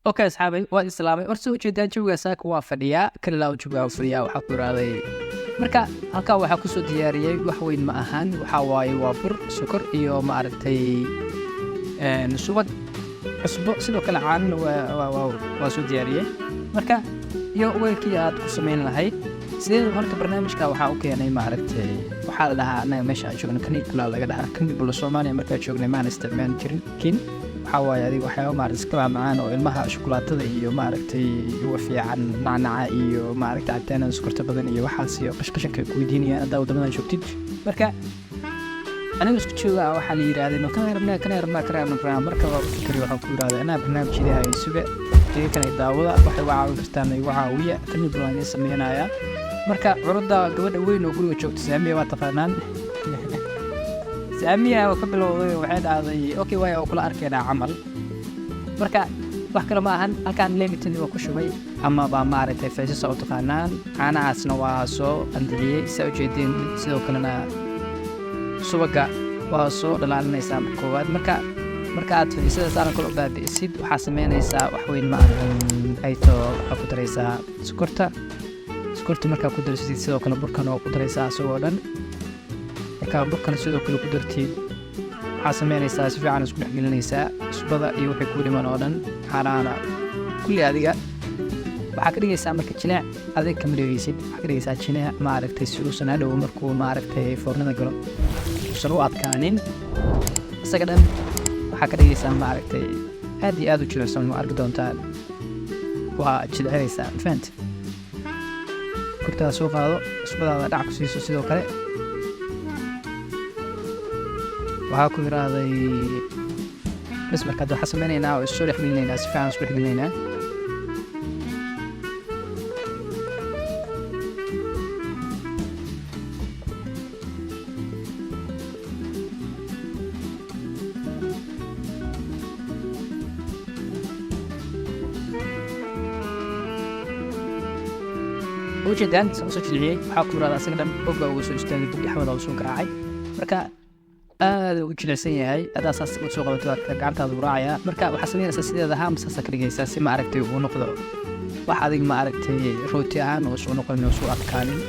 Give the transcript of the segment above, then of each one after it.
Okay asxaabay, waa islaamay. Horta soo ujeedaan, jawiga saaka waa fadhiyaa, kalilaa jawiga waa fadhiyaa. Waxaa ku iraaday marka halkaa waxaa kusoo diyaariyey, wax weyn ma ahan. Waxaa waaye waa bur, sokor iyo maaragtay subag, cusbo, sidoo kale caanana waa soo diyaariyey. Marka iyo weelkii aad ku samayn lahayd. Sideed horta barnaamijka waxaa u keenay, maaragtay, waxaa la dhahaa annaga meesha aan joogno kanibula laga dhahaa. Kanibula Soomaaliya markaa joognay maan isticmaali jirin, laakiin waxaa waaye adiga waxyaaba maaragtay iska macmacaan oo ilmaha shukulaatada iyo maaragtay uga fiican nacnaca iyo maaragtay cabitaanada sokorta badan iyo waxaas iyo qashqashanka ay ku weydiinayaan haddaa waddamadan joogtid. Marka aniga isku jooga waxaa la yidhaahday, no kana rabnaa, kana rabnaa, kana rabnaa. Marka waa u fikri, waxaan ku yidhahday anaa barnaamijyada ay suga iga daawada, waxay uga caawin kartaan igu caawiya. Kanibula waan idiin sameynayaa. Marka curudda gabadha weyn oo guriga joogta, Saamiya, waa taqaanaan Saamiya, oo ka bilowday, waxay dhahday okay waaya oo kula arkaynaa camal. Marka wax kale ma ahan, halkaan lemitadi waa ku shubay amaba maaragtay faysasa u taqaanaan. Caanahaasna waa soo qandiciyey, saa ujeedeen. Sidoo kalena subaga waa soo dhalaalinaysaa marka koowaad. Marka aad faysada saaran kale u baabi'isid, waxaa sameynaysaa wax weyn ma ahan, ayto waxaa ku daraysaa sokorta. Sokorta markaa ku darsid, sidoo kale burkan waa ku daraysaa isagoo dhan. Markaa burkana sidoo kale ku dartid, waxaa sameynaysaa si fiican isku dhexgelinaysaa cusbada iyo wixii kuu dhiman oo dhan, xaaraana kulli. Adiga waxaa ka dhigaysaa marka jileec adig kama dhigaysid, waxaa ka dhigaysaa jileec maaragtay, si uusan hadhow markuu maaragtay foornada galo uusan u adkaanin. Isaga dhan waxaa ka dhigaysaa maaragtay aad iyo aad u jilicsan. Ma arki doontaan, waa jilcinaysaa, fahant? Kurtaada soo qaado, cusbadaada dhac ku siiso. Sidoo kale waxaa ku yiraahday bas. Marka hadda waxaa sameynaynaa oo isoo dhexgelinaynaa, si fiican isku dhexgelinaynaa. Ujeedaan soo jilciyey. Waxaa ku yiraahdaa asaga dhan bogga uga soo istaagay, boggi xawada uu soo garaacay. Marka aad ugu jilicsan yahay, haddaa saas u soo qabato waa gacantaada u raacayaa. Marka waxaa sameynaysaa sideeda ahaan saasa ka dhigaysaa, si maaragtay uu noqdo wax adig maaragtay rooti ahaan oo soo noqonin oo soo adkaanin.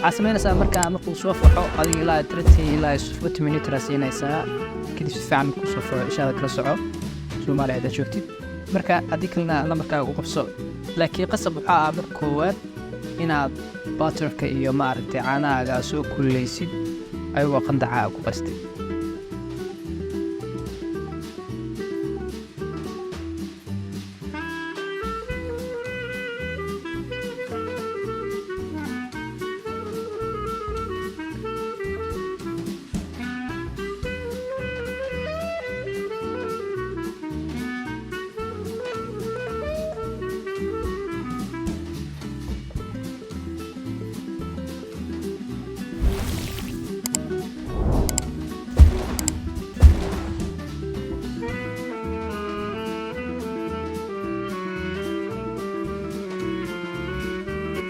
Waxaa sameynaysaa marka markuu soo faxo adiga ilaa 30 ilaa 40 minute aa siinaysaa. Kadib si fiican markuu soo faxo, ishaada kala soco Soomaaliya haddaad joogtid. Marka haddii kalena lambarkaaga u qabso, laakiin qasab waxaa ah marka koowaad inaad butterka iyo maaragtay caanahaaga soo kululeysid ayagoo qandaca ku qastay.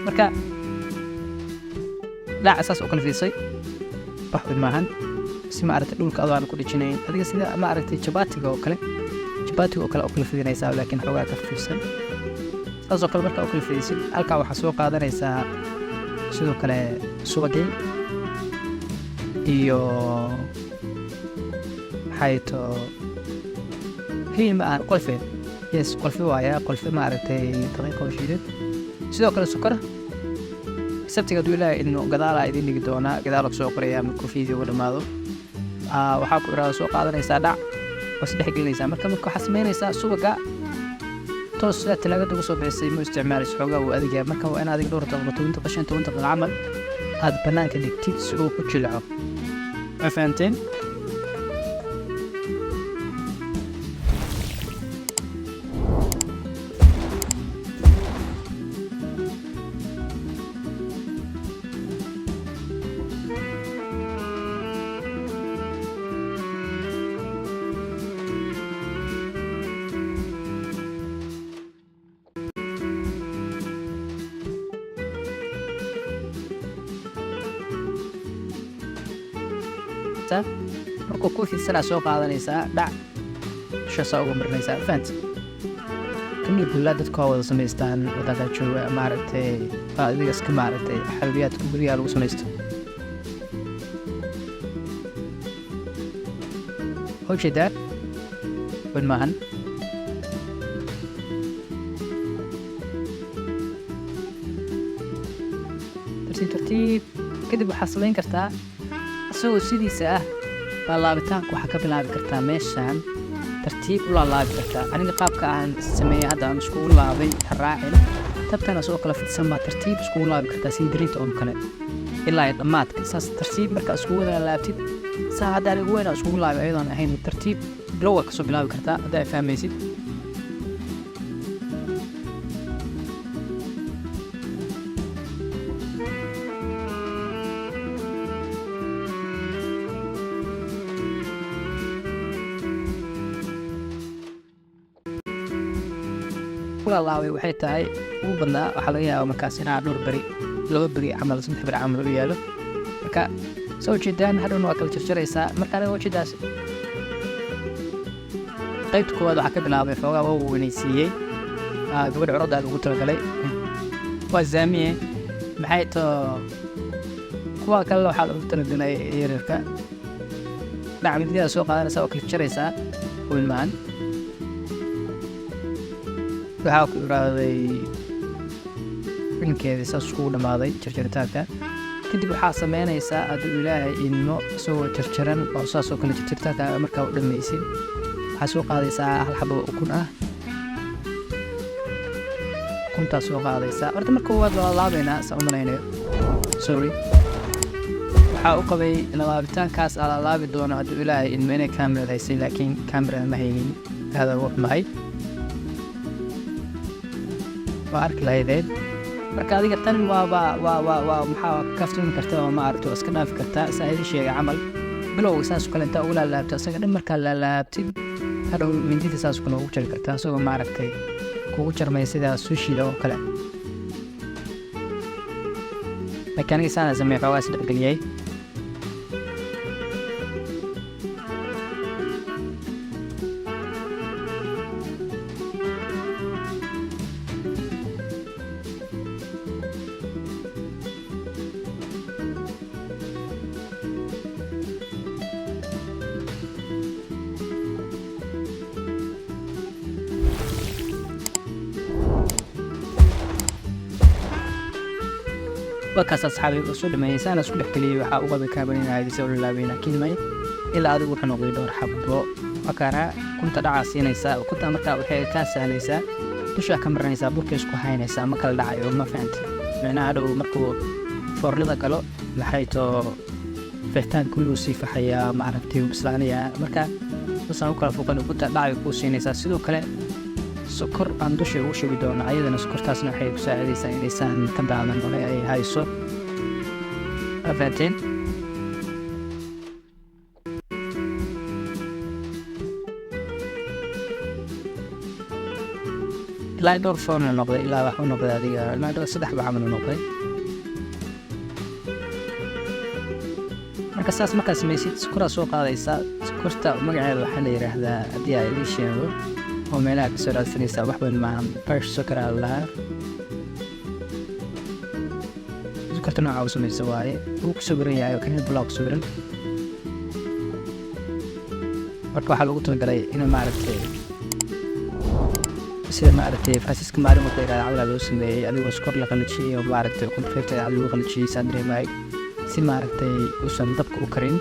Marka dhaaca saas oo kala fiisay, wax weyn maahan, si maaragtay dhulka adoo aan ku dhejinayn. Adiga sida maaragtay jabaatiga oo kale, jabaatiga oo kale oo kala fidinaysaa, laakiin xoogaa ka fiirsan saas oo kale. Marka u kala fidisid, halkaa waxaa soo qaadanaysaa sidoo kale subagii iyo maxay to hiil ma ahan, qolfe, yes, qolfe waaya, qolfe maaragtay daqiiqa oo shiidan, sidoo kale sokor. Sabtiga hadduu Ilaahay idin gadaalaa idin dhigi doonaa, gadaal soo qorayaa markuu video dhamaado. Waxaa ku iraada soo qaadanaysaa dhac, waa isdhex gelinaysaa. Marka waxaa samaynaysaa subaga toos sidaa talaagada uga soo bixisay ma isticmaalayso, xoogaa wuu adigyaa. Marka waa in adiga dhowr daqiiqo, 10 daqiiqo, 15 daqiiqo camal aad banaanka dhigtid si uu ku jilco. Ma fahanteen? Markuu ku fidsanaa soo qaadanaysaa, dhac dushaasaa uga marinaysaa, fahant? Kanelbulla dadka waa wada samaystaan wadanka jooga, maaragtay, waa adiga iska, maaragtay, xalwiyaadka guryaha lagu samaysto. Ujeedaa wen maahan. Tartiib tartiib. Kadib waxaa samayn kartaa, isagoo sidiisa ah baa laabitaanka waxaa ka bilaabi kartaa meeshaan, tartiib u laalaabi kartaa. Aniga qaabka aan sameeyey hadda aan iskugu laabay ha raacin. Tabtan asagoo kala fidsan baa tartiib iskugu laabi kartaa, sidii dariinta oo kale, ilaa iyo dhammaadka. Saas tartiib markaa iskugu wada laabtid, saa hadda anigu weyn aan iskugu laabay ayadoon ahayn, tartiib bilowga kasoo bilaabi kartaa haddaa ay fahmaysid. Laabay waxay tahay ugu badnaa waxaa laga yaabaa markaas inaa dhowr beri, 2 beri camal, 3 beri camal u yaalo. Marka soo ujeedaan, hadhowna waa kala jarjaraysaa. Marka aniga ujeedaas qaybta koowaad waxaa ka bilaabay xoogaa waa weynaysiiyey. Gabadha curadda ugu talagalay waa zaamiye. Maxay too kuwa kalena waxaa loogu talagalay yaryarka. Dhac mididaa soo qaadanaysaa oo kala jaraysaa weyn maahan. Waxaa ku iraaday filimkeedii saas iskugu dhammaaday jarjaritaanka. Kadib waxaa sameynaysaa, hadduu Ilaahay idmo, isagoo jarjaran oo saas oo kale jarjaritaanka markaa u dhammaysid, waxaa soo qaadaysaa hal xabo ukun ah. Ukuntaa soo qaadaysaa. Horta marka koowaad waa laabaynaa, saa u malaynayo. Sorry, waxaa u qabay laabitaankaas aa laalaabi doono hadduu Ilaahay idmo inay kaamirad haysay, laakiin kaamirada ma haynin. Aada ugu xumahay, waa arki lahaydeen. Marka adiga tan waaba waa maxaa ka kaftoomi karta oo ma aragto, waa iska dhaafi kartaa. Saa idin sheegay camal, bilowga saas oo kale intaa ugu laalaabto isaga dhan, markaa laalaabtid, hadhow mindida saas oo kale ugu jari kartaa, isagoo, maaragtay, kugu jarmaya sida sushida oo kale. Laakiin aniga saana sameey, xoogaa is dhexgeliyey. Waa kaas, asxaabi, oo soo dhameeyey. Saana isku dhexgeliyey. Waxaa u qabay kaabaninaadisa u lalaabay, laakiin may ilaa adigu wuxuu noqday dhowr xabo. Wakaana ukunta dhacaa siinaysaa. Ukunta markaa waxay kaa sahlaysaa, dushaa ka marinaysaa, burka isku haynaysaa, ma kala dhacayo. Ma fahantay? Micnaha hadhow markuu foornada galo, maxay too fixitaan kullu sii faxayaa, ma aragtay, wuu bislaanayaa. Marka sasaan u kala foqan, ukunta dhacay kuu siinaysaa. Sidoo kale sokor aan dusha ugu shubi doono ayadana, sokortaasna waxay ku saacidaysaa inaysan ka daadan oo ay hayso. Waa fahanteen? Ilaa dhowr foorna noqday, ilaa wax u noqday adiga, ilaa dhowr saddex ba camal u noqday. Marka saas markaa samaysid, sokoraa soo qaadaysaa. Sokorta magaceeda waxaa la yidhaahdaa, haddii aa idiin sheego oo meelaha kasoo raadsanaysaa, wax weyn maaha, fresh sokoraa la lahaa. Sokorta nooca u samaysa waaye, wuu ku sawiran yahay oo kanelbulla ku sawiran. Marka waxaa loogu talagalay in, maaragtay, sida, maaragtay, faasiska maalin marka yidhahda camalaa loo sameeyey, adigoo sokor la qalajiyey oo, maaragtay, ukunta qaybteeda cad lagu qalajiyey, saan dareemaay, si, maaragtay, uusan dabka u karin,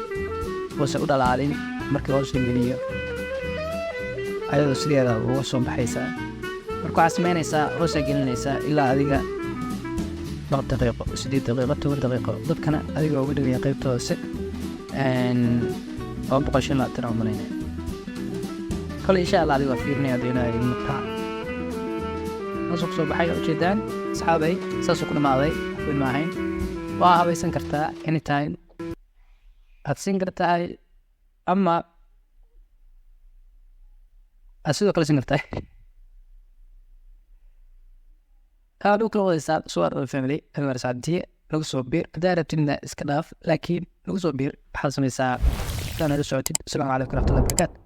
uusan u dhalaalin. Markii hoos la geliyo, ayadoo sideeda uga soo baxaysaa. Marka waxaa sameynaysaa, hoosaa gelinaysaa ilaa adiga 2 daqiiqo, 8 daqiiqo, 10 daqiiqo. Dabkana adiga uga dhigaya qaybta hoose 225 aan malaynaya. Kole insha Allah adiga waa fiirinaya hadduu Ilaahay idmo. Saasuu kusoo baxay, ujeedaan, asxaabay, saasuu ku dhamaaday. Wax weyn ma ahayn. Waa habaysan kartaa, anytime aad siin kartaa ama aad sidoo kale siin kartaa, aad u kala wadaysaa. Suwar family Anwar Sacdiye, lagu soo biir haddaa rabtidna, iska dhaaf, laakiin lagu soo biir. Waxaad samaysaa sidaan la socotid. Asalaamu calaykum waraxmatullahi wabarakaatu.